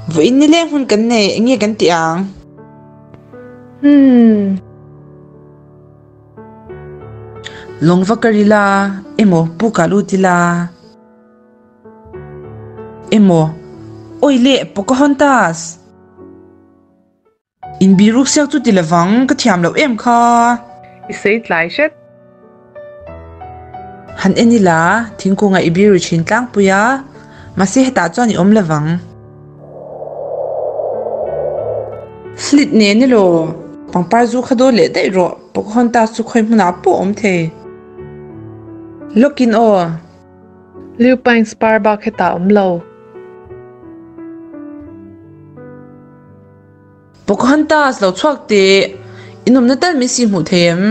Vawiin nileng hun kan nei, eng nge kan tih ang? Hmm. Lawng va kar ila, emaw pukah lut ila, emaw awi leh Pocahontas! Inbiruk siak chu ti lovang, ka thiam loh em kha. I sawi tlai hret. Han en ila, thingkungah i biru thin tlangpui a, mahse hetah chuan i awm lovang. Flit nen elaw, pangpar zu kha dawn leh daih rawh, Pocahontas chu khawi hmunah pawh a awm thei. Lawkin aw. Lupine spar bak hetah a awm lo. Pocahontas lo chhuak teh, inawmna tal min si hmuh thei em?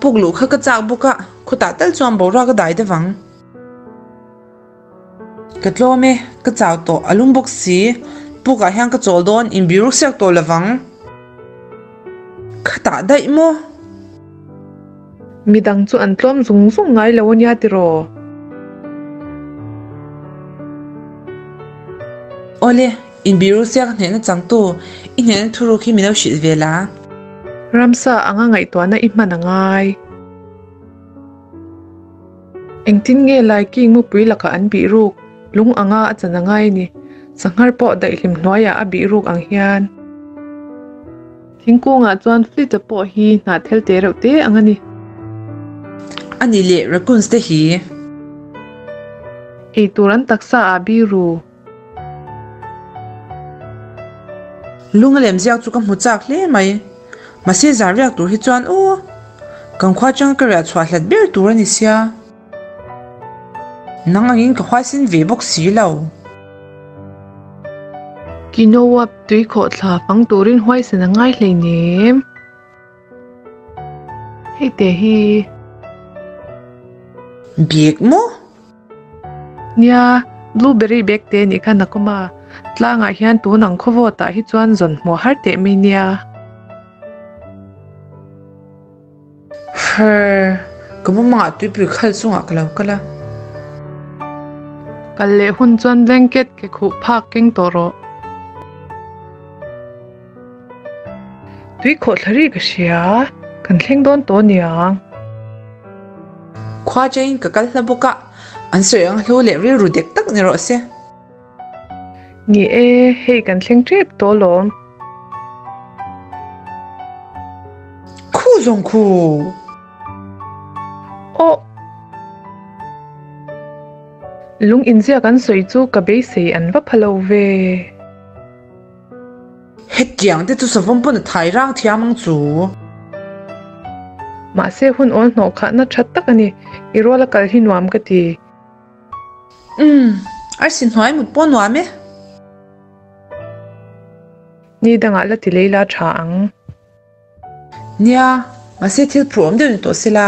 Puk luh kha ka chak bawk a, khawtah tal chuan boruak a dai deuh ang. Ka tlawm e, ka chau tawh, a lum bawk si. Pukah hian ka chawl dawn, inbiruk siak tawh lovang. Khatah daih maw? Midang chu an tlawm zung zung ngai lo ania tiraw? Awle, inbirusia ka hnehna changtu, i hnehna thuruk hi min lo hrilh ve la. Ramsa anga ngaihtuahna i hman a ngai. Engtin nge Laiking mupui lakah an bih ruk, lung anga a chan a ngai a ni. Sanghar pawh daihlim hnuaiah a bih ruk ang hian. Thingkungah chuan Flit-a pawh hi hnah thel te reuh te ang a ni. A ni leh raccoons te hi. Ei tur an taksa ah biru. Lung a lem ziak chu ka hmu chak hle mai. Mahse zan riak tur hi chuan aw. Kan khua atanga ka riah chhuah hlat ber tur a ni sia. Nang angin ka huaisin ve bawk si lo. Quinoa tui khawhthla fang turin huaisen a ngai hleinem. Hei te hi. Bag maw? Nia, blueberry bag te nih kha nakawm a. Tlangah hian tun ang khawvawt ah hi chuan zawn hmuh har teh mai nia. Her, ka mumangah tuipui khal chungah ka lo kal a. Kal leh hun chuan blanket ke khuh phak keng tawh rawh. Tui khawh thla ri ka hria, kan thleng dawn tawh aniang. Khua chaiin ka kal hla bawk a, an sawi ang hlu leh rilru dek tak ni rawh se. Ni e, hei kan thleng tep tawh alawm. Khu zawng khu! Aw! Lung inziak an sawi chu ka beisei an va pha lo ve. Hetiang te chu savawm pawn a thai rang thiam ang chu. Mahse hun awl hnawh khahna tha tak a ni. I rual a kal hi nuam ka ti. Umm, arsi hnuai mut pawh nuam e. Ni dangah la ti lei la tha ang. Nia, mahse thil phur awm deuh ni tawh sela.